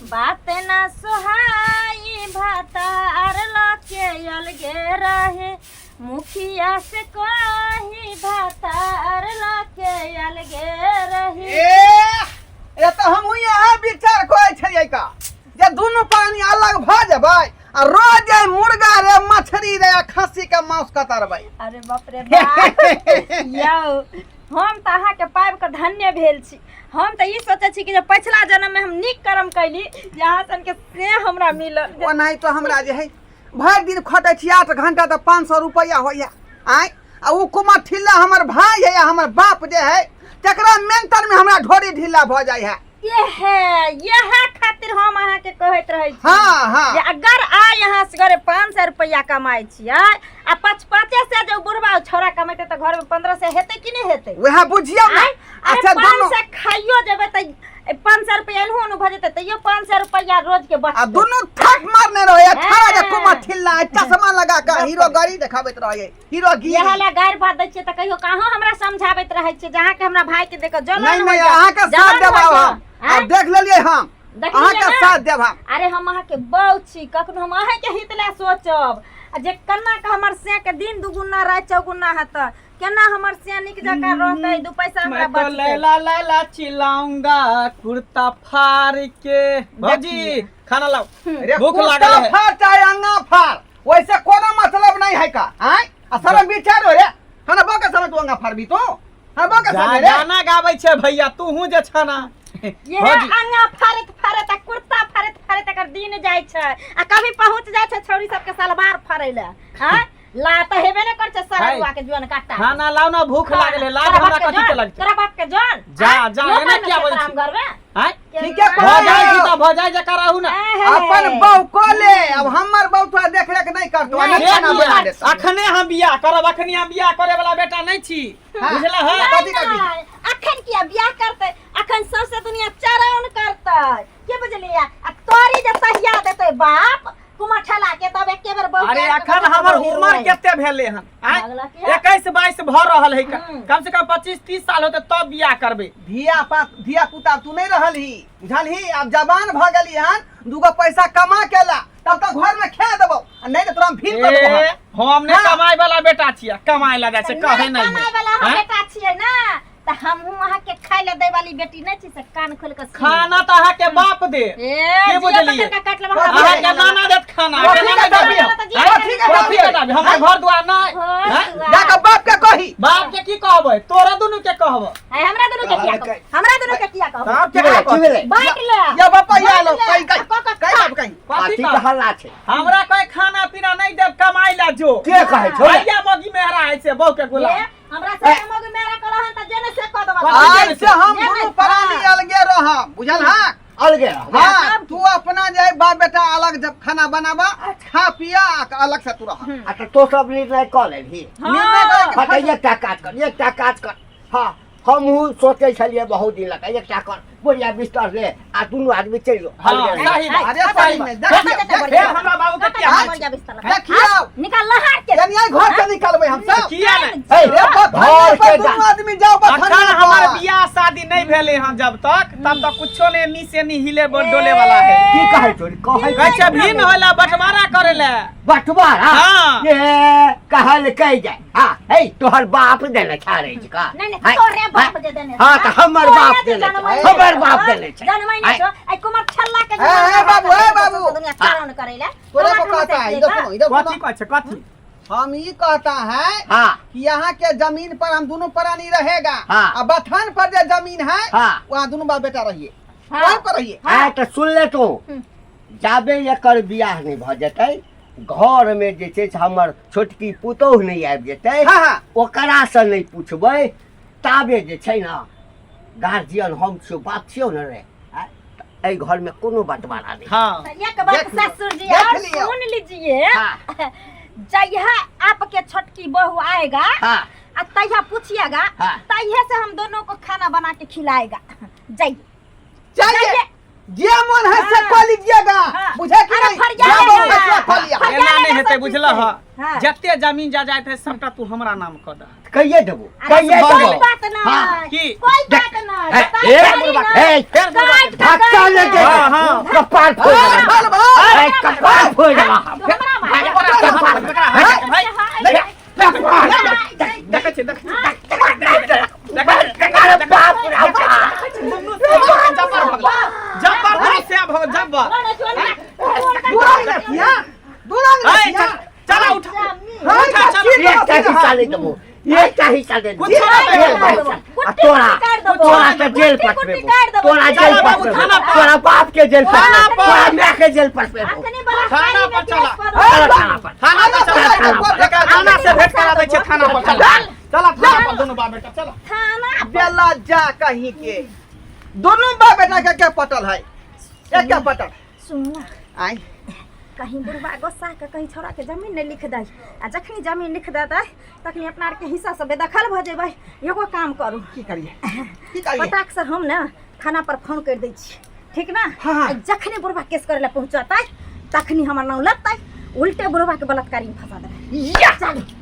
बात ना सोहाई भातार लके अलगे रहे मुखिया से कही भातार लके अलगे रहे। ए ए तऽ हमहूँ इएह विचार करै छलियै का जे दुनू प्राणी अलग भऽ जेबै आ रोज जे मुर्गा रे मछली रे आ खस्सी के मांस कतरबै। अरे बाप रे बाप, यौ हम तऽ अहाँके पाबि कऽ धन्य भेल छी। हम तऽ ई सोचै छी कि जे पछिला जन्ममे हम नीक कर्म कैली जे अहाँ सनके से हमरा मिलल। ओनाहि तो हमरा जे है भरि दिन खटै छी 8 घंटा तऽ 500 रुपैआ होइया आँय, आ ओ कुमार ठिल्ला हमर भाय है आ हमर बाप जे है तकरा मेंटर में हमरा ढोरी ढीला भऽ जाइ है। यह खातिर हम अहाँके कहैत रहै छी। हाँ, हाँ। जे अगर आइ अहाँ सगरे 500 रुपैआ कमाइ छियै आ 5-5 सए जे बुढ़बा छौड़ा कमेतै तऽ घरमे 1500 हेतै कि नहि हेतै? वएह बुझियौ ने। आँय? अरे अच्छा, दुनू 500 खाइयो जेबै तऽ 500 रुपैआ एनहो ओनहो भऽ जेतै तैयो 500 रुपैआ रोज के बचतै। आ दुनू थक मारने रहै, हाँ। छौड़ा जे कुमार ठिल्ला है, चश्मा लगा कऽ हीरो गाड़ी देखाबैत रहै, हीरो गिरी। इएह लए गारि भात दै छियै तऽ कहियो कहाँ हमरा समझाबैत रहै छियै जे अहाँके हमरा भाई के देख कऽ जलन नहीं, नहीं, होइया, अहाँके साथ जलन देब होइया। हम। आँय? आब देख लेलियै हम। देखलियै अहाँके ने? साथ देब हम। अरे हम अहाँके बहू छी, कखनो हम अहाँके हित लए सोचब। आ जे केना के हमर से के दिन दुगुना राति चौगुना हेतै, केना हमर से नीक जकाँ रहतै, 2 पैसा हमरा मैं तो बचतै। लैला लैला चिल्लाऊंगा कुर्ता फाड़ के। भौजी खाना लाओ, अरे भूख कुर्ता लागल है। फाड़ चाहे अंगा फाड़, वैसे कोनो मतलब नहीं है का। आँय? आ शरम विचार हो रे, खाना बका समय तू अंगा फाड़बी तो? हाँ, बका समय रे। गाना गाबै छै भैया, तू हूँ जे छना। ये भौजी। अंगा फाड़ैत फाड़ैत आ कुर्ता फाड़ैत फाड़ैत एकर दिन जाइ छै आ कभी पहुँच जाइ छै छौड़ी सबके सलवार फाड़ै लए। आँय? ला तऽ हेबे नहि करै छै है। सरौआ के जुअन काटा। खाना लाओ ना, भूख लागल है। लाज तोरा हमरा बाप के कथी के जन? लगतै? तोरा बाप के जन? जा, आँय? जा, लोकल एना मे किया छै बजै तोरा छी? हम घरमे? आँय? ठीके भऽ जाइ छी कहलियौ। तऽ भऽ जाइ जकाँ रहू ना। अपन बहू को ले, अब हमर बहू तोरा देख रेख नहीं करतो, नहीं, नहीं खाना से बना किया? देतो। अखने हम बियाह करब, अखने हम बियाह करे वाला बेटा नहीं छी, हाँ। बुझला है? नहीं, कथी करबी? नहीं, अखन किया बियाह करतै? अखन सौंसे दुनिया चराउन करतै, के बुझलियै? आ तोरी जे तहिया देतै बाप कुमठला के, तब एके बेर बहू अरे के आबि के अखन बच्चा हमर बहू उमर रोए। कते भेले हन? आँय? भगला किया? 21-22 भऽ रहल है, हम्म। कम से कम 25-30 साल होते तब बियाह करबै। धिया पुता तू नहीं रहल ही, बुझलही? आब जवान भऽ गेली हन, दूगो पैसा कमा के ला, तब तक घर में खा देबौ, आ नहीं तऽ तोरा हम भीड़ कर देबौ। ए, हम नहीं हाँ। कमाए वाला बेटा छियै, कमाए ला जाइ छै, कहे नहीं नहीं कमाए वाला हम आँय? बेटा छियै ना, तऽ हमहूँ अहाँके खाय लए दै वाली बेटी नहि छी, से कान खोलि कऽ सुन। खाना तऽ अहाँके बाप दे। ए, के जिया बुझलियै? पकड़ कऽ काटि लेबै हमरा। अहाँके नाना देत खाना, कथी केना के नहि दाबी? देबै? आँय? कथी के कथी के दाबी? दाबी? हमर घर दुआर नहि। घर आँय? दुआर। जाकऽ बाप के कही। बाप के की कहबै? तोरा दुनू के कहबै। आँय, हमरा दुनू के किया कहबै? हमरा दुनू के किया कहबै? बाप के की भेलै? कहबै? की भेलै? बाँटि ले। या बापा, या लो, बाँटि ले। कही, कही, आ कऽ कऽ कही खा। बाप, कही। कथी कथी के कहबै? हल्ला छै? हमरा कोई खाना पीना नहीं देब, कमाई ला जो। के कहै छौ? भैया मोगी मेहरा है से बहू के गुलाम। ए, हमरा से मोगी मेहरा कहलो हन त जेने से कह देबा। कथी? आज से हम जेने दुनू प्राणी हाँ। अलगे रहब, बुझल हा? अलगे रहब। हाँ, तू अपना जे बाप बेटा अलग जब खाना बनाबा, खा पिया आ अलग से तू रह। आ तऽ तो सब निर्णय कऽ लेबही? हाँ। निर्णय करे के हाँ तऽ एकटा काज कर, एकटा काज कर। हाँ, हमहूँ सोचै छलियै बहुत दिन लग, एकटा कर बोरिया बिस्तर ले आ दुनू आदमी चलि जो। हाँ, अलगे रह। सही बात। अरे सही में, कतऽ देखियौ, जेतै देखियौ। बोरिया? फेर हमरा बाबू के कतऽ किया जेतै मारै बोरिया बिस्तर लग? देखियौ। निकाल लहार के। यानी आई घर से निकलबै हम सब। किया नहि? हे, रे बथाने घर पर के दुनू जा- आदमी जाओ बथाने अखन हमर पर। बियाह शादी नहीं भेले हन जब तक, तब तक कुछो नहीं नी से नी हिले डोले वाला है। की कहै छौ? कहै कहै छै भीन होला बंटवारा करे ले। बंटवारा? हाँ। ए, कहल कहि जाय। हाँ, हे, तोहर बाप देने छा रहे छै का? नहीं, नहीं, हैं? तोरे बाप हैं? जे देने हाँ, छा। तऽ हमर तोरे बाप जे देने छै। जनमै हमर छौ। बाप देने छै। जनमै नहि हैं? छौ। आइ कुमार छल्ला के ए, ए, बाबू, ए, बाबू। दुनिया चारण करै ले। तोरे को तोरा कहता है, हम इधर सुनो, इधर कथी सुनो। कहै छै, कथी? हम ये कहता है हाँ। कि यहाँ के जमीन पर हम दोनों प्राणी रहेगा। हाँ। और बथान पर जो जमीन है, हाँ। वहाँ दोनों बाप बेटा रहिए। हाँ। वहाँ पर रहिए। हाँ, तऽ सुन ले तू, हम्म। जाबे एकर बियाह नहि भऽ जेतै, घरमे जे छै से हमर छोटकी पुतोहु नहि आबि जेतै, हाँ, हाँ। ओकरासँ नहि पुछबै ताबे जे छै ने गार्जियन हम छियौ, बाप छियौ ने रे, आँय? तऽ एहि घरमे कोनो बंटवारा नहि। हाँ। एक बात देख लियौ, ससुर जी देख और लियौ। सुन लीजिए, हाँ। जहिया आपके छोटकी बहू आएगा, हाँ। आ तहिया पूछिएगा, हाँ। तहिया से हम दोनों को खाना बना के खिलाएगा। जाइए। जाइए। जे मन है से कऽ लीजिएगा। हाँ। बुझे कि अरे नहीं? फरिया जा लेगा। बहुत फैसला कऽ लिया। फरिया एना नहि लेगा हेतै सब बुझलह। चीज से। हाँ। जते जमीन जायदाद है सबटा तू हमरा नाम कऽ दह। कहिए देबो, अरे कहिए कोई देबो। बात नहीं। हाँ। की? कोई बात नहीं। ए, बताई ए, करी ना। ए, काट के धक्का करी लगे। ना। हाँ, हाँ। कपार फोड़ हाँ, देबा। चल बा। ए, कपार फोड़ देबा। हमरा मार। भाई, हाँ, भाई, कपार। देखै छियै, देखै छियै। अरे बाप रे बाप। जब्बर भऽ गेल। जब्बर दुनू सएह भऽ गेल, जब्बर। दुरंग रखिया, दुरंग ए, रखिया। चल, चला उठा। हाँ, उठा, चल। चीर एकटा दो, हिस्सा ले देबो, एकटा हिस्सा दे देबो। कुछो नहि एक देबो। हिस्सा। आ तोरा काटि देबो। तोरा के जेल कुट्टी कुट्टी पठबेबो, काटि देबो। तोरा जेल चला बाबू, पठबेबो, थाना पर। तोरा बाप के जेल थाना पठबेबो, पर। तोरा माय के जेल पठबेबो। अखनी बला थाना साड़ी पर में चला। केस पर। चला थाना पर। थाना पर चला। थाना पर। एकरा थाना से भेंट करा दै छियै, थाना पर चला। चला थाना पर दुनू बाप बेटा चला। थाना पर। बेला जा कहीं के दोनों बाप बेटा के के पटल है, एक के पटल। सुन ना, आय। कहीं बुढ़वा गुस्सा के कहीं छोड़ा के जमीन नहीं लिख दै, आ जखनी जमीन लिख देतै तखनी अपना आरके हिस्सा से बेदखल भऽ जेबै। एगो काम करू। की करिए, की करिए? फटाक से हम ने थाना पर फोन कर दै छी, ठीक ना? हाँ, हाँ। आ जखनी बुढ़वा केस करे ला पहुंचतै तखनी हमर नाम लगतै, उल्टे बुढ़वा के बलात्कारी में फंसा देबै। या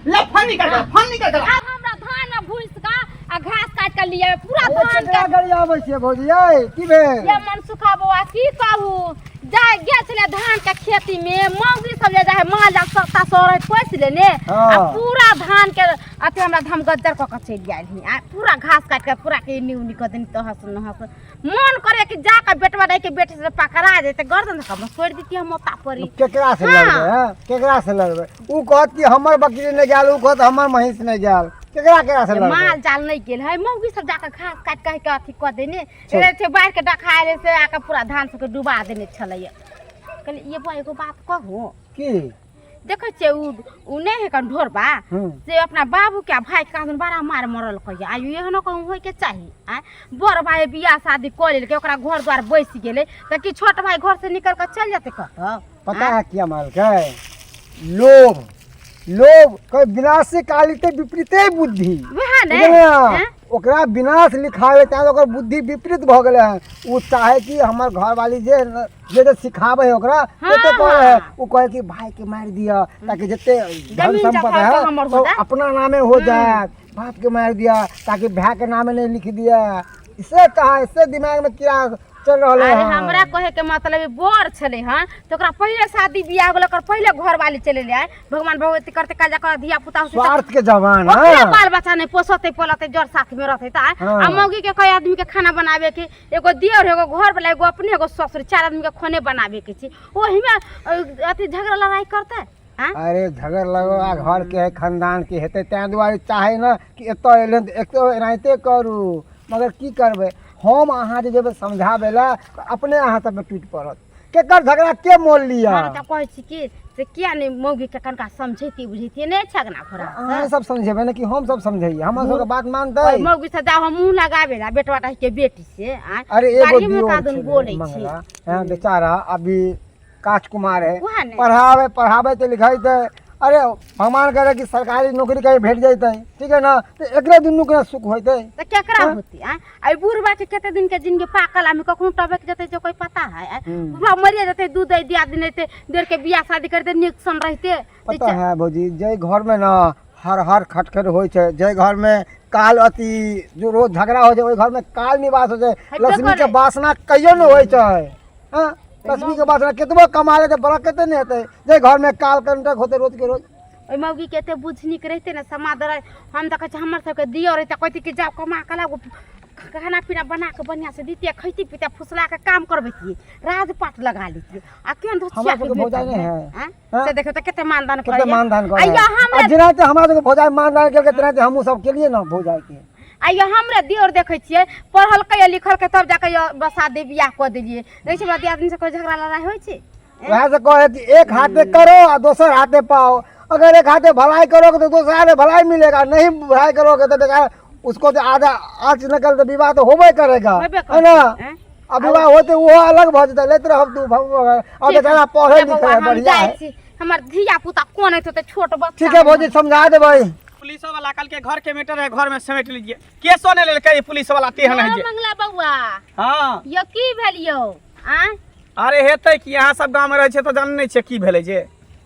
ले फोन निकाल कर, फोन निकाल कर। आब हमरा धान में घुसि कऽ आ घास काटि कऽ लिअ पूरा धान के। गाड़ी आबै छियै भौजी, यै की भेल? ये मनसुखा बौआ की कहू, जाय गेल छलै धान के खेती में, मौगी सब जे जाइ माल जाल सत्ता सौ पोसि लेने हाँ। आ पूरा धान के अथी हमरा धाम गज्जर कऽ के चलि गेल ही, आ पूरा घास काटि कऽ पूरा के एन्नी उन्नी कऽ देनी। तहस नहस मन करे कि जाके बेटवा दाई के बेटी से पकड़ा जेतै, गर्दन धक्का में छोड़ि दितियै हम ओता परी। केकरा से हाँ। लड़बै? हैं, केकरा से लड़बै? उ कहत कि हमर बकरी नहि गेल, उ कहत हमर महींस नहि गेल। केकरा केकरा से लड़बै? माल जाल नहीं गेल है, मौगी सब जाके घास काटि काटि के अथी कऽ देने रहे छै, बाढ़ि के डखा एलै से आके पूरा धान सबके डुबा देने छलैया। कहलियै ये बौआ एगो बात कहू? की? देखै छियै उ उ नहि है कन ढोरबा से अपना बाबू के आ भाई के कहाँ बड़ा मार मरल कहिया आयु, एहनो कहूँ होइके चाही। आँय, बड़ भाई बियाह शादी कऽ लेलकै, ओकरा घर द्वार बसि गेलै, तऽ की छोट भाई घर से निकल कऽ चलि जेतै कतऽ? पता है किया मारलकै? लोभ, लोभ कोई विनाश से कालिते विपरीते बुद्धि। वएह ने। बुझलियै? हैं? ओकरा विनाश लिखावे चाहे ओकर बुद्धि विपरीत भऽ गेलै हन। ओ चाहे कि हमर घरवाली जे जे जे सिखाबै है ओकरा हाँ, तते करै है। हाँ। ओ कहै कि भाई के मारि दिअ ताकि जते धन जमीन संपत्ति जथा है सब हमर हो तो जाए। अपना नामे हो जाए, बाप के मारि दिया ताकि भाई के नामे नहीं लिख दिया। इसे कहा, इससे दिमाग में कीड़ा चल रहल अरे है। हमरा कहे के मतलब ई बड़ छलै हन तऽ ओकरा पहिले शादी बियाह गेल, ओकर पहिले घरवाली चलि एलै। भगवान भगवती करते काल जाकर धिया पुता होतै तऽ स्वार्थ के जवान। ओकरे हाँ। बाल बच्चा नहि पोसतै पोलतै, जर साथ में रहतै तऽ। हाँ। आ मौगी के कई आदमी के खाना बनाबे के, एगो दियर एगो घर वाला एगो अपने एगो ससुर, चार आदमी के खाने बनाबे के छै, ओहिमे अथी झगड़ा लड़ाई करतै? आँय? अरे झगड़ लगो आ घर के है, खानदान के हेतै, ताहि दुआरे चाहे ने कि एतऽ एलै तऽ एतऽ एनाहिते करू, मगर की करबै, हम अहाँ जे जेबै समझाबै लए तऽ अपने अहाँ सबमे टूटि पड़त। केकर झगड़ा के मोल लिअ? हम तऽ कहै छी कि से किया नहि मौगी के कनिका समझैती बुझैती नहि छै अगना घोड़ा? अहाँ सब समझेबै ने कि हम सब समझैयै? हमर सबके बात मानतै? मौगी से जाओ हम मुँह लगाबे ला बेटवा के बेटी से। आँय? अरे एगो गाड़िए में दियोर कादन छलै, बोलै छै। मंगला हैं, बेचारा अभी काच कुमार है। वएह ने। पढ़ावे पढ़ावे तऽ लिखैतै, अरे भगवान करे कि सरकारी नौकरी कहीं भेट जैतै, ठीक है ना, तऽ एकरे दुनू के सुख होइतै। तऽ केकरा हाँ? होती? आँय, आ बुढ़बा के कते दिन के जिंदगी पाकल आदमी कखनो टबक जेतै जे कोई पता है? आँय? बुढ़बा मरिए जेतै, दूध दही दिया दिन हेतै, देर के बियाह शादी करते नीक सन रहते। पता है भौजी, जाहि घरमे ने हर हर खटखट होइ छै, जाहि घरमे काल अथी जो रोज झगड़ा होइ छै, ओहि घरमे काल निवास होइ छै। हेबे लक्ष्मी के करै। वासना कहियो नहि होइ छै। हँ, लक्ष्मी के वासना केतबो कमा लेतै बरकते नहि हेतै जाहि घरमे काल कंटक होतै रोज के रोज। ओहि मौगी के एते बुझनिक रहिते ने समाद रहे। हम तऽ कहै छी हमर सबके दियर रहिते कहती कि जाओ कमा के लाओ, खाना पीना बना के बढ़िया से दितियै, खैती पीते फुसला के काम करबैतियै, राजपाट लगा लेतियै। आ केहन हमरा धोसिया के सबके भौजाइ बेटा नहि है, है। आँय? हाँ? से देखियौ तऽ कते मानदान कते करैया। मानदान आ करै या आ हमरा जेनाहिते हमरा सबके भौजाइ मानदान केलकै तेनाहिते हमहूँ सब केलियै ने भौजाइके। आ यो हमरे दियोर देखै छियै पढ़लकै या लिखलकै तब जाके यो बसा दे बियाह कऽ देलियै। देखै छियै हमरा दियादनी से कोइ झगड़ा लड़ाई होइ छै? वएह से कहे कि एक हाथे करो आ दोसर हाथे पाओ। अगर एक हाथे भलाई करोगे तो दोसर हाथे भलाई मिलेगा, नहीं भलाई करोगे तो बेकार उसको तो आधा आँच निकल तो विवाह तो होबे करेगा, होबे है ना? करतै, हैं? आ विवाह होते वो अलग भऽ जेतै, लेते रहब तू आ ठीक बेचारा पढ़े है लिखे बौआ, है, हम बढ़िया जाइ है। छी, हमर धिया पुता कोन हेतै छोट बच्चा। ठीक है भौजी, समझा देबै। पुलिसो वाला कल के घर के मैटर है, घर में समेट लीजिए। केसो नहीं लेलकै पुलिस वाला तेहन है हाँ, जे। मंगला बौआ। हाँ। यो की भेल यौ? आँय? अरे हेतै कि अहाँ सब गाँवमे रहै छियै तऽ जानै नहि छियै की भेलै जे।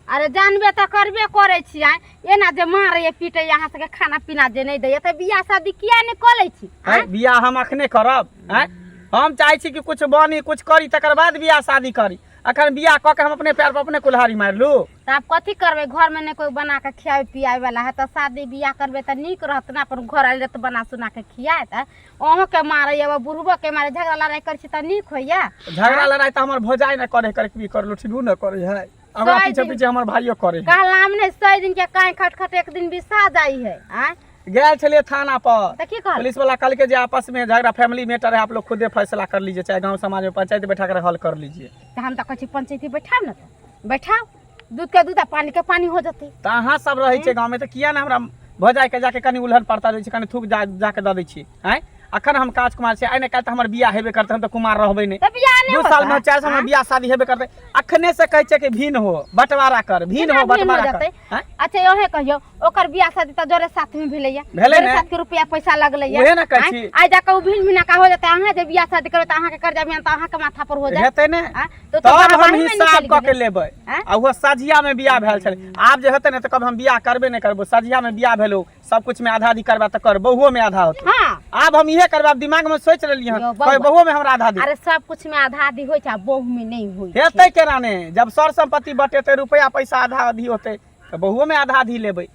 अरे जानबे तऽ करबे करै छियै, एना जे मारैए पीटैए, अहाँ सबके खाना पीना जे नहि दैए, तऽ बियाह शादी किया नहि कऽ लै छी? आँय, बियाह हम अखने करब? आँय, हम चाहै छी कि कुछ बनी, कुछ करी, तकर बाद बियाह शादी करी। अखन बियाह कऽ के हम अपने पैर पर अपने कुल्हाड़ी मारि लू? तऽ आब कथी करबै? घरमे नहि कोइ बना कऽ खियाबै पियाबै वाला है, तऽ शादी बियाह करबै तऽ नीक रहत ने, अपन घर आयल तऽ बना सुना कऽ खियाएत। अहूँके मारैए, बुढ़बोके मारै, झगड़ा लड़ाइ करै छी तऽ नीक होइए? झगड़ा लड़ाइ तऽ हमर भौजाइ नहि करे करे की कर लुठिबू नहि करे है, हमरा सए पीछे दिन- पीछे हमर भाइयो करे है। कहलाम नहि 100 दिन के काई खट खट एक दिन बिसा जाइ है। आँय? गेल छलियै थाना पर। तऽ की कहल? पुलिस वाला कहलकै जे आपस में झगड़ा फैमिली मैटर है, आप लोग खुदे फैसला कर लीजिए, चाहे गांव समाज में पंचायत बैठा कर हल कर लीजिए। तऽ हम तऽ कहै छी पंचायती बैठाउ ने, तऽ बैठाउ, दूध के दूध आ पानी के पानी हो जेतै। तऽ अहाँ सब रहै छियै गाँवमे, तऽ किया ने हमरा भौजाइके जाके कनि उलहन पड़ता दै छी, कनि थूक जा जाके दऽ दै छी? आँय, अखन हम काज कुमार छी, आइ ने काल्हि तऽ हमर बियाह हेबे करतै, हम तऽ कुमार रहबै नहि। तऽ बियाह नहि 2 साल में होतै? 4 साल में बियाह शादी हेबे करतै। अखने से कहै छै कि भिन्न हो बंटवारा कर, भिन्न केना हो भिन्न हो बंटवारा कर। जेतै? आँय? अच्छा, इहे कहियौ, ओकर बियाह शादी तऽ जरे साथ में भेलैया, भेलै जरे ने? साथ के रुपया पैसा लगलैया। उहे ने कहै आँय? छी। आइ जाके उ भिन्न भिन्न का हो जेतै, अहाँ जे बियाह शादी करबै तऽ अहाँके कर्जा बियाह तऽ अहाँके माथा पर हो जायत। हेतै ने? आँय? तऽ तब हम बाहरमे हिसाब निकलि कऽ के गेलै। लेबै। आँय? आ ओहो सझिया में बियाह भेल छलै। आब जे हेतै ने तऽ कब हम बियाह करबे नहि करबो। सझिया में बियाह भेलो, सब कुछ में आधा आधी करबा तऽ कर, बहुओ में आधा होतै। हाँ। आब हम इहे करबै, आब दिमाग में सोचि लेलियै हन। यौ बौआ। कहबै बहुओ में हमरा आधा दी। अरे सब कुछ में आधा आधी होइ छै आ बहु में नहि होइ छै। हेतै केना ने? जब सर संपत्ति बटेतै, रुपया पैसा आधा आधी होतै, तऽ बहुओ में आधा आधी लेबै।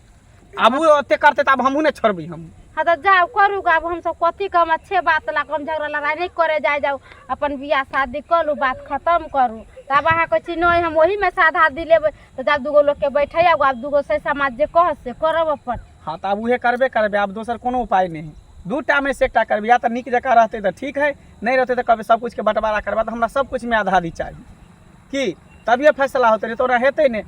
आब ओ ओते करतै तऽ आब हमहूँ नहि छोड़बै हम। हाँ तऽ जाउ करू ग, आब हमसब कथी कहब? अच्छे बात ला हम झगड़ा लड़ाइ नहि करे जाय, जाउ अपन बियाह शादी कऽ लू, बात खतम करू। तऽ आब अहाँ कहै छी नहि, हम ओहीमे से आधा आधी लेबै, तऽ जाउ दूगो लोकके बैठैया, आब दूगो से समाज जे कहत से करब अपन। हाँ, तऽ आब उहे करबे करबै, आब दोसर कोनो उपाय नहि है। दू टा में से एकटा करबै, या तऽ नीक जकाँ रहतै तऽ ठीक है, नहि रहतै तऽ कहबै सब कुछके बँटवारा करबा, तऽ हमरा सब कुछमे आधा आधी चाही की, तभिए फैसला होतै, नहि तऽ ओना हेतै नहि।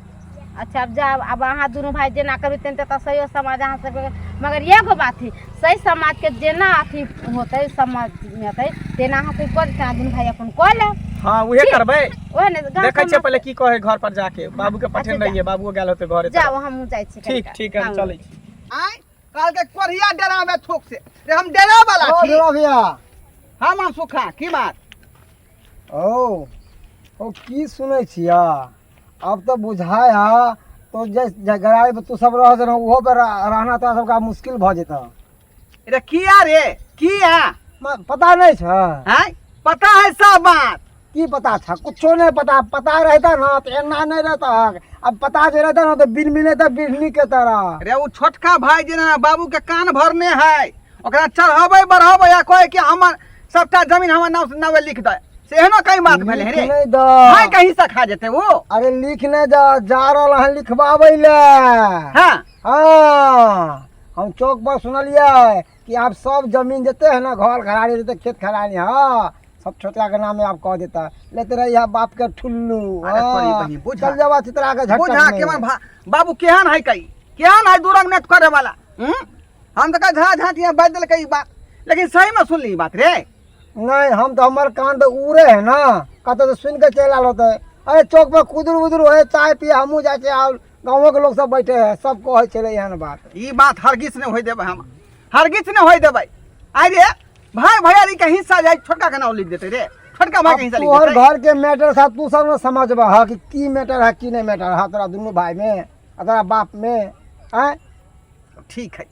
अच्छा, आब जाउ, आब अहाँ दुनू भाइ जेना करबै तेनाहिते तऽ सहियो समाज अहाँ सबके, मगर एगो बात है, सही समाजके जेना अथी होतै, समाजमे अतै तेना अहाँ सब कऽ देतै, दुनू भाइ अपन कऽ लेब। हाँ, उहे ठीक। करबै। ओहे ने गाँव देखै छियै समाज- पहिले की कहै, घर पर जाके बाबू के पठेने अच्छा, रहियै, बाबूओ गेल होतै घरे तरफ। जाउ, हमहूँ जाइ छी ठीक। कनिका। ठीक है, गाँव। चलै छी। आँय, कहलकै कोढ़िया डरावे थूक से रे, हम डरा वाला ओ छी? ढोला भैया। हम सुखा की बात? ओ ओ की सुनै छिया? अब तऽ बुझाय हा तो जे झगड़ाइ तू सब रह जेना, ओहो पर रहना तोरा सबके आब मुश्किल भऽ जेतऽ। रे किया रे, किया? पता नहि छ? आँय, पता है सब बात। की पता छ? कुछो नहि पता। पता रहता ना तऽ एना नहि रहता। अब पता जे रहता ना तऽ बिन मिले तऽ बिढ़नी के तरह। रे ओ छोटका भाई जे ना बाबू के कान भरने है, ओकरा चढ़ाबै बढ़ाबै आ कहै कि हमर सबटा जमीन हमर नाम से नावे लिख दे, से एहनो कई बात भेलै लिख रे? नहि दऽ। भाई के हिस्सा खा जेतै ओ। अरे लिख नहि दऽ, जा रहल हन लिखबाबै लए। हाँ। हाँ, हम चौक पर सुनलियै कि आब सब जमीन जते है ना, घर घराड़ी जते, खेत खरानी, हाँ, सब छोटका के नामे आब कह देता। लेते रही बाप के ठुल्लू। अरे तोरी हाँ, बहिन, बुझा। चल जाबा चित्रा के झटक बुझा में। के मन बाबू केहन है, कई केहन है दू रंग नेट करे वाला। हम तऽ कहे झा झाँटिया बाजि देलकै ई बात, लेकिन सही में सुनली ई बात रे? नहीं, हम तो हमार कान तो उड़े है ना, कतौ तो सुन के चलि आयल होते। अरे चौक पर कुदुर उदुर होए, चाय पिए हमहूँ जाइ छियै, और गाँवो के लोग सब बैठे है, सब कहै छलै एहन बात। ई बात हरगिज नहि होय देबै हम, हरगिज नहि होय देबै। आइ रे भाई भैयारी के हिस्सा जाय छोटका के नाम लिख देते रे, छोटका भाई के हिस्सा लिख तोहर देतै। घर के मैटर साथ तू सब ने समझबह हा कि की मैटर है की नहीं मैटर है तोरा दुनू भाई में आ तोरा बाप में। आँय? ठीक है,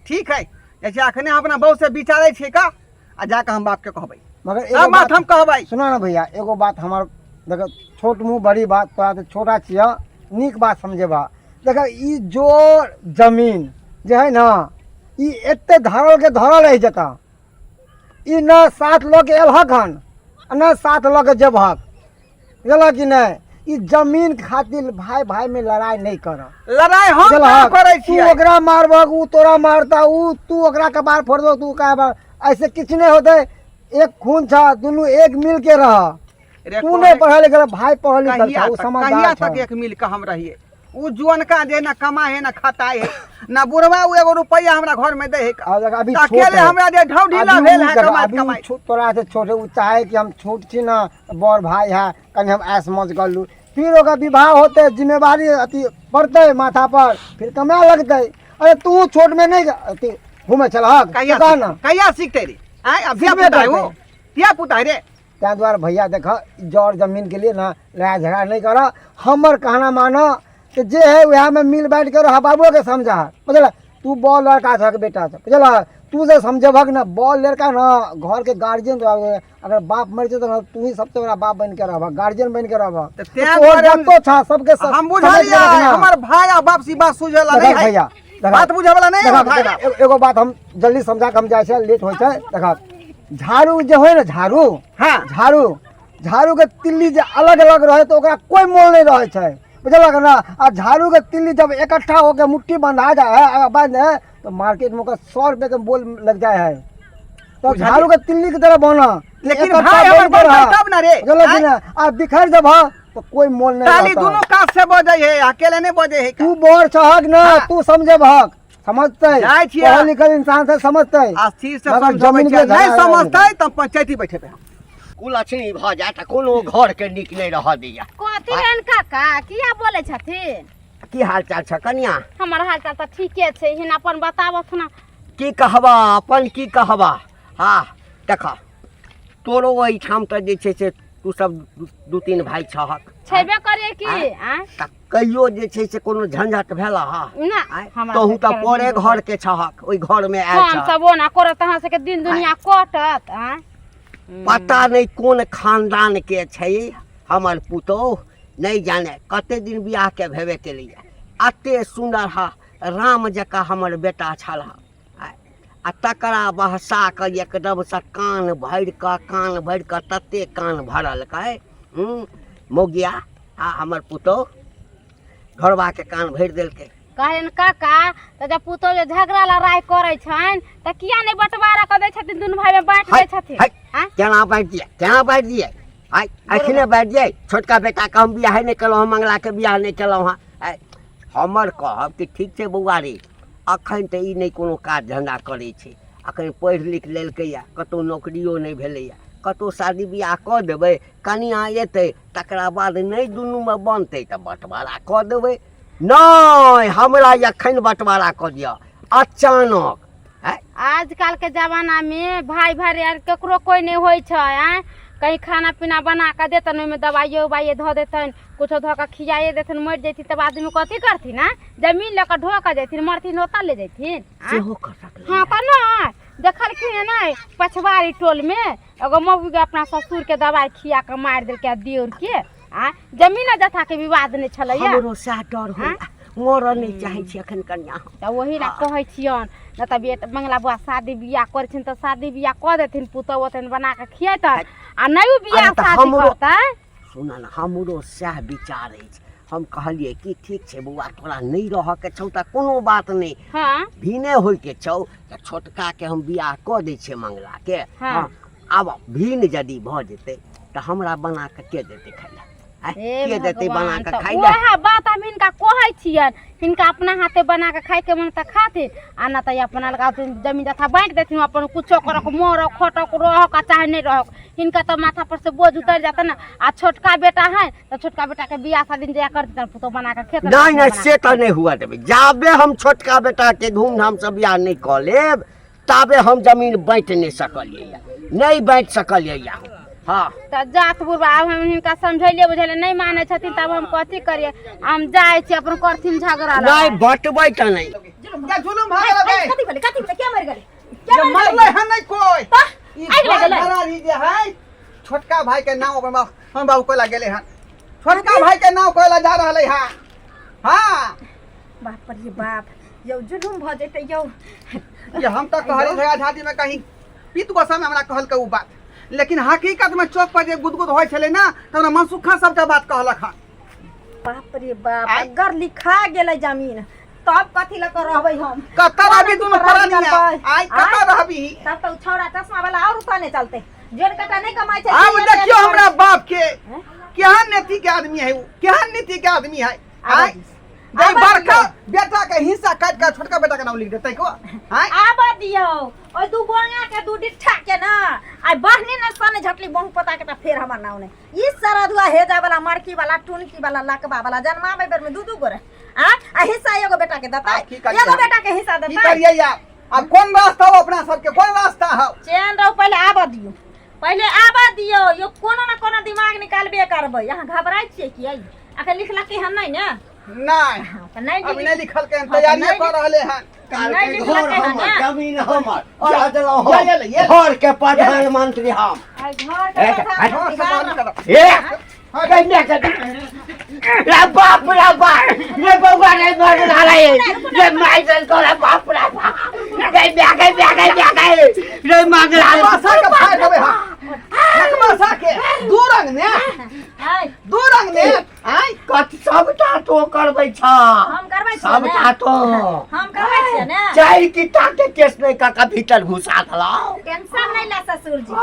ठीक है, जैसे अखने हम अपना बहू से विचारै छियै का, आ जाके हम बाप के कहबै। मगर सब एगो बात हम कहबै। सुना ना भैया, एगो बात हमार देख, छोट मुँह बड़ी बात, तोरा तऽ छोटा छियै, नीक बात समझेबा। देख, ई जोर जमीन जे है ना, ई एते धरल के धरल रहि जेता। ई न साथ लऽ के एलहक हन आ न साथ लऽ के जेबहक, बुझलह कि नहि? ई जमीन खातिर भाई भाई में लड़ाई नहीं कर। लड़ाई हम बुझलहक? करै तू छियै। ओकरा मारबहक, उ तोरा मारता, उ तू ओकरा कपार फोड़ दो, तू कपार, ऐसे किछु नहीं होते। एक खून छा, दुनू एक मिल के रह। रे तू कोई- नहीं पढ़ल लिखल, भाई पढ़ल लिखल कहिया छा, उ तक, समझदार कहिया छा। तक एक मिल के हम रहिए? उ जुअनका जे ना कमा है ना खाता है ना, बुढ़वा उ एगो रुपैया हमरा घर में दे है। आ देख, अभी तऽ छोट अकेले है। हमरा जे ढौ ढीला अभी भेल उ है देख, कमाइत अभी उ कमाइत। तोरा से छोट है, उ चाहे कि हम छोट छी ना, बड़ भाई है, कनि हम ऐश मौज कर लू। फिर ओकर विवाह होते, जिम्मेवारी अथी पड़तै माथा पर, फिर कमाए लगतै। अरे तू छोट में नहीं अथी घूमे चलहक? कहिया तू कह ना। कहिया सीखते रे? आय, अब धिया सीखबे पुता है वो, करतै। धिया पुता है रे। ताहि दुआरे भैया देख जर जमीनके लिए ने लड़ाइ झगड़ा नहि करऽ, हमर कहना मानऽ तऽ जे है वएहमे मिल बाँटि कऽ रह, बाबुओके समझा, बुझल? तू बड़ लड़का छहक बेटा छह, बुझल? तू जे समझबहक ने, बड़ लड़का ने घरके गार्जियन, अगर बाप मरि जेतौ ने तू ही सबसे बड़ा बाप बनि के रहबह, गार्जियन बनि के रहबह। तऽ तें तोहर दुआरे हम- जतो छह सबके सब हम समझि के बुझलियै रखना। हमर भाय आ बाप से ई बात सुझेला देखक नहीं है। भैया, देखक। बात बुझे वाला नहीं है देखक, हमर भाय। देखक, एगो बात हम जल्दी समझा के हम जाइ छै, लेट होइ छै। देखक झाड़ू जे होइ ने झाड़ू, हाँ। झाड़ू झाड़ू के तिल्ली जे अलग अलग रहे तऽ ओकरा कोइ मोल नहि रहै छै, बुझलक ने? आ झाड़ू के तिल्ली जब इकट्ठा होके मुट्ठी बंधा जाए है, अगर बांध है तो मार्केट में ओकरा 100 रुपये के बोल लग जाए है। तो झाड़ू के तिल्ली के तरह बना, लेकिन इकट्ठा भाई हमर बन के रहा। बनतै तब ना रे। बुझलक कि ना? आ बिखर जब तो कोई मोल नहीं ताली रहता। दुनू कात से बजै है, अकेले नहीं बजै है। तू बड़ छहक ना, हाँ। तू समझबहक, समझतै, जाइ छियै। पढ़ल लिखल इंसान से समझतै। आ स्थिर से मगर समझबै जमीन छियै, के नहीं झगड़ा समझतै तऽ पंचायती बैठेबै हम। कुलक्षणी भऽ जाय तऽ कोनो घरके नीक नहि रहऽ दैया। कथी भेल काका, किया बोलै छथिन? की हाल चाल छ कनिया? हमर हाल चाल तऽ ठीके छै, हिन अपन बताबथ ना। की कहबा अपन, की कहबा? हाँ देख, तोरो ओहिठाम तऽ जे छै से तू सब दू तीन भाय छहक। छेबे करे की? आँय? आँय? तऽ कहियो जे छै से कोनो झंझट भेल हा? ना, आँय? हमरा तोहू तऽ सबके परे घर के छहक, ओहि घर में आयल हम छहक। सब ओना करत अहाँ सबके दिन दुनिया कटत। आँय? पता नहि कोन खानदान के छै हमर पुतोह, नहि जाने कते दिन बियाह के भेबे केलैया, एते सुन्दर हा राम जकाँ हमर बेटा छल हा, आ तकरा बहसा कऽ एकदमसँ कान भरि कऽ, कान भरि कऽ तते कान भरलकै मौगिया आ हमर पुतोह घरबाके कान भरि देलकै। कहलनि काका तऽ जब पुतोह जे झगड़ा लड़ाइ करै छनि तऽ किया नहि बँटवारा कऽ दै छथिन, दुनू भाइमे बाँटि दै छथिन? है, आँय? केना बाँटि दियै, केना बाँटि दियै? आइ अखने बाँटि दियै? छोटका बेटाके हम बियाहे नहि केलहुँ हँ, मंगलाके बियाह नहि केलहुँ हँ। आइ हमर कहब कि ठीक छै बौआ रे, अखन तऽ ई नहि कोनो काज धन्धा करै छै, अखन पढ़ि लिख लेलकैए, कतहु नौकरियो नहि भेलैए, कतहु शादी बियाह कऽ देबै, कनिआँ एतै तकरा बाद नहि दुनूमे बनतै तऽ बँटवारा कऽ देबै। नहि, हमरा एखन बँटवारा कऽ दिअ अचानक। आँय? आजकल के जमाना में भाई भाई यार केकरो कोई नहीं होइ छै। आँय, कहीं खाना पीना बना कऽ देतन, ओहिमे दवाइयो उवाइयो धऽ देतन, कुछो धऽ कऽ खियाइए देथिन, मरि जैथिन तब आदमी कथी करथिन? आँय, जमीन लऽ कऽ ढो कऽ जैथिन, मरथिन ओतऽ ले जैथिन? आँय? सेहो कऽ सकलै। हाँ तऽ नहि देखलखिन हँ नहि पछवाड़ी टोल में एगो मौगी के अपना ससुर के दवाई खिया कऽ मारि देलकै आ दियोर के। आँय, जमीन आ जथा के विवाद नहि छलैया। हमरो सएह डर होइए, मरऽ नहि चाहै छी एखन कनिया हम। तऽ ओही लए कहै छियनि, नहि तऽ बेट मंगला बौआ शादी बियाह करै छियनि तऽ शादी बियाह कऽ देथिन, पुतहु ओतनि बना कऽ खियेतनि आ नहि ओ बियाह अरे तऽ शादी हमरो- करतै। सुन ने, हमरो सएह विचार अछि। हम कहलियै कि ठीक छै बौआ, तोरा नहि रहऽके छौ तऽ कोनो बात नहि, भिने होइके छौ तऽ छोटकाके हम बियाह कऽ दै छियै मंगलाके। हाँ। आब भिन यदि भऽ जेतै तऽ हमरा बना कऽ के देतै खाइ लए? आँय, हे के देतै बना भगवान, कऽ तऽ खाइ लए? उएह बात हम हिनका कहै छियनि, हिनका अपना हाथे बना कऽ खायके मन तऽ खाथिन आ नहि तऽ अपना लगा जमीन जथा बाँटि देथिन, अपन कुछो करक, मरक खटक रहक आ चाहे नहि रहक, हिनका तऽ माथा पर से बोझ उतरि जेतनि ने। आ छोटका बेटा है तऽ छोटका बेटाके बियाह शादी जहिया करथिन तऽ पुतोह बना कऽ खेतनि। नहि नहि, बना से तऽ नहि हुअ देबै। जाबे हम छोटका बेटाके धूमधामसँ बियाह नहि कऽ लेब ताबे हम जमीन बाँटि नहि सकलियै, नहि बाँटि सकलियै। हँ तऽ जात बुढ़बा, आब हम हिनका समझैलियै बुझेलियै, नहि मानै छथिन, तब हम कथी करियै? हम जाइ छी, अपन करथिन झगड़ा। नहि बँटबै तऽ नहि। या जुलुम भऽ गेल बे। कथी भेलै, कथी भेलै, के मरि गेलै? जे मरलै हन नहि कोइ, ई आगि लागल है। घरारी जे है छोटका भाई के नाम अपन बाबू, हम बाबू कोयला गेलै हन, छोटका भाई के नाम कोयला जा रहलै हन। हाँ बाप रे बाप, यौ जुलुम भऽ जेतै यौ। ये हम तऽ कहली झगड़ा झाँटी में कहीं पीत गोसा में हमरा कहलकै उ बात, लेकिन हकीकत में चौक पर जे गुदगुद होइ छलै ना तऽ हमरा मनसुखा सबटा बात कहलक हन। बाप रे बाप, आँय? अगर लिखा गेलै जमीन तब कथी लऽ कऽ रहबै हम? कतऽ रहबी दुनू परानी प्राणी? करबै? आइ कतऽ आँय? रहबी? तब तऽ उ छौड़ा चश्मा वाला और उताने चलते, जोन कटा नहीं कमाइ छै। आब से देखियो एते हमरा बाप के केहन नीति के आदमी है उ, केहन नीति के आदमी है। आब आइ दिस। जै आब बड़का दियौ। बेटा के हिस्सा काटि के छोटका बेटा के नाम लिख देतै को। आइ आब दियौ ओहि दू बोंगा के दू डिट्ठा के ना, आइ बहनी ने सन झटली बहु पता के, तऽ फेर हमर नाव नहि। ई सरधुआ हेजा वाला, मरकी वाला, टुनकी वाला, लकबा वाला जन्माबै बेर में दू दू गो रहे आ आ हिस्सा एगो बेटा के देतै? आब की करियै? एगो बेटा के हिस्सा की देतै? करियै यार, आब कोन रास्ता हो अपना सबके, कोन रास्ता हो? चैन रहू, पहिले आबऽ दियौ, पहिले आबऽ दियौ यो, कोनो ने कोनो दिमाग निकालबे करबै। अहाँ घबराइ छियै कि? अखन लिखलकै हन नहि ने? नहीं। हाँ, तऽ नहि अभी नहीं लिखल के हाँ, तैयारी नहीं कर रहले हैं। नहि घर लिखलकै हन हमर ने? जमीन हमर जा देलहुँ ये ले, ये हम ले। घर के प्रधानमंत्री हम। आइ घर के ए, प्रधानमंत्री हाँ, बाबा। सब करो। ए कन्या के रे बाप रे बाप रे बउआ रे मर रे रे माय दल को रे बाप रे बाप रे ब्या गए ब्या गए ब्या गए रे मांगला। नकमासा के फाड़ देबै हम, नकमासा के दू रंग ने। आइ दू रंग ने आय। कत सबटा तो करबै छ। हम करबै छियै ने? सबटा तो हम करबै छियै ने? चारि किता के केस नहि कऽ भीतर घुसा देलहुँ। टेंशन नहीं ले ससुर जी,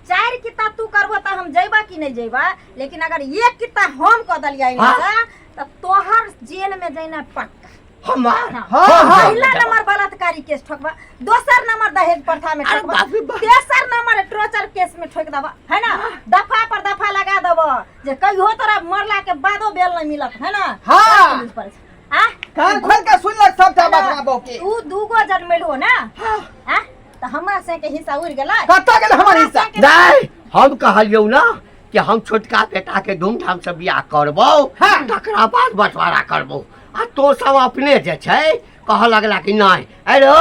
चार किता तू करबो तऽ हम जइबा कि नहीं जइबा, लेकिन अगर एक किता हम कऽ देलियै हाँ। तऽ तोहर जेल में जइना पक्का। हमार? हाँ। हाँ, हाँ। पहिला नंबर बलात्कारी केस ठोकबा, दोसर नंबर दहेज प्रथा में अरे ठोकबा, बाप रे बाप। तेसर नंबर टॉर्चर केस में ठोक देबा, है ना? दफा पर दफा लगा देबो जे कहियो तोरा मरला के बादो बेल नहीं मिलत, है ना? हाँ। पुलिस पर आ कान खोल के सुन ले सबटा बात माँ बहू के। तू दूगो जन्मेलहो ना? हाँ। आ तऽ हमरा से के हिस्सा उड़ गेलै। कतऽ गेल हमर हिस्सा? नहीं, हम कहलियौ ना कि हम छोटका बेटा के धूमधाम से बियाह करबौ। हाँ। तकरा बाद बंटवारा करबौ, आ तो सब अपने जे छै कहऽ लगला कि नहि अरे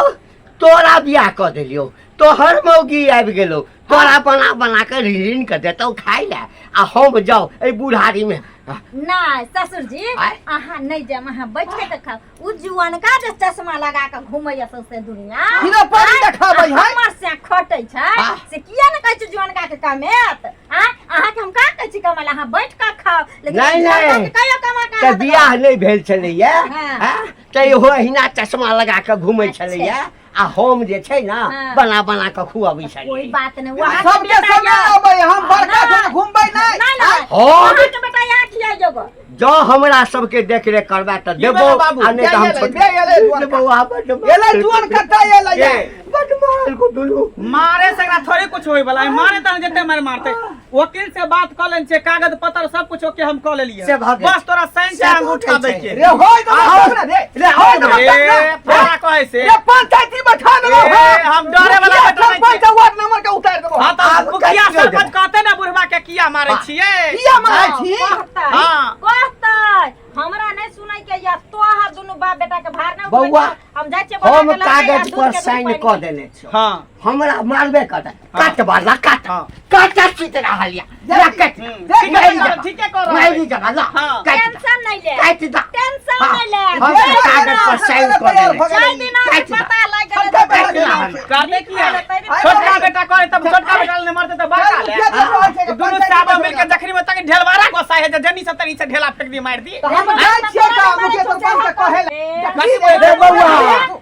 तोरा बियाह कऽ देलियौ, तोहर मौगी आबि गेलौ, तोरा बना बना कऽ ऋण के देतौ खाइ लए, आ हम जाउ एहि बुढ़ारी में? नहीं ससुर जी। आय? अहाँ नहीं जाम, अहाँ बैठ के खाओ। उ जुअनका जे चश्मा लगा के घूमैया सौंसे दुनिया, हीरो पानी देखाबै है। हमर से खटै छै। आह। से किया ने कहै छै जुअनका के कमेत? आय, अहाँ के हम का कहै छी कमाय लए, अहाँ बैठ के खाओ, लेकिन नहीं, जुअनका नहीं। के कहियो कमा के तऽ आनत। बियाह नहि भेल छलैया। हाँ। हाँ? तऽ इहो अहिना चश्मा लगा कऽ घूमै छलैया, आ हम जे छै ने हाँ। बना बना कऽ खुअबै कोई छलियै। बात नहीं, वहाँ के सबके बेटा समय या- अबै, हम बड़का नहीं। छै घुमबै नहीं। नहीं, नहीं। हम वहाँ के बेटा यहाँ खियाइयोगो। जँ हमरा सबके देखरेख करबै तऽ की देबौ भेलौ बाबू? आ नहि तऽ हम एलै, छोट एलै जुअनका। बौआ बड्ड एलै जुअन कत्ता एलै? ए, बड्ड मारल को दुनू। मारे से एकरा थोड़े कुछ होय वाला है। मारे तहन जते मारे मारते, वकील से बात कऽ लेने छियै, कागज पत्र सब कुछ ओके हम कऽ लेलियै। से भऽ गेल। बस तोरा साइन से से अंगूठा भऽ दै गेल के। रे होय तऽ मत ना रे। रे होय तऽ मत ए, ना। तोरा कहै से रे पंचायती बैठा देबौ। ए, हम डरे वाला मुखिया बेटा नहीं सरपंच छियै। वार्ड नंबर के उतारि देबौ। हाँ तऽ आब मुखिया कहियो सरपंच देबै। कहते ने बुढ़वा के किया मारे छियै? किया मारै छी? कहतै। हाँ। कहतै, हमरा नहीं सुनै के या तोहर दुनू बाप बेटा के भार नहीं उठबै। बौआ, हम जाइ छियै बना हम के लड़ाई आ कागज दूध पर के दूध साइन पानि कऽ के। देने छियौ। हाँ। हमरा मारबे करतै, काट बाला काट। हाँ। काट सुति रहल या ला काट। ठीके मारि कर- देबा। ठीके कर रहल मारि है। देबा, ला हाँ। काटि दे। टेंशन नहीं ले। काटि दे। टेंशन हाँ। नहीं ले। हम जय कागज पर साइन कऽ देने भऽ जय गेलै। दिना काटि दे। पता लागि गेलै। सबके काटि दे हमरा। करते किया? आइ छोटका बेटा करे तब छोटका बेटा ने मरते तऽ बड़का ले। मुखिया जी कहै छै कि दुनू पंचायती साबा बैठा मिल के जखनी में तक ढेलवारा गोसाई है जे जनी से तनी से ढेला फेंक दी मार दी। तऽ हम जाइ छियै तऽ मुखिया सरपंच के कहै लए। कथी रे बौआ।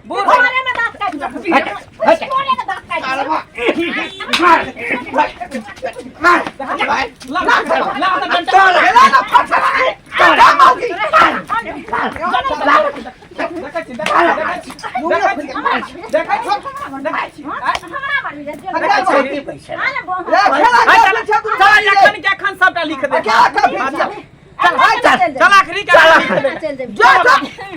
बूढ़ घरे में दांत काटि दे। हट, हट। घरे में दांत काटि दे। मार मार मार। ला ला ला डंडा। एला ना फटला रे। जा मौगी। देखै छी, देखै छी, देखै छी, देखै छी, देखै छी। हमरा मारी रे, जेल। देखै छी। छोटी पैसा। आने बो- रे खेला हाय, खेला चल छै दुनू चल भाई रे। एखन के एखन सबटा लिख दे। क्या कभी चल चल, चल आखिरी के लिख दे। चल जेबी। जा जा।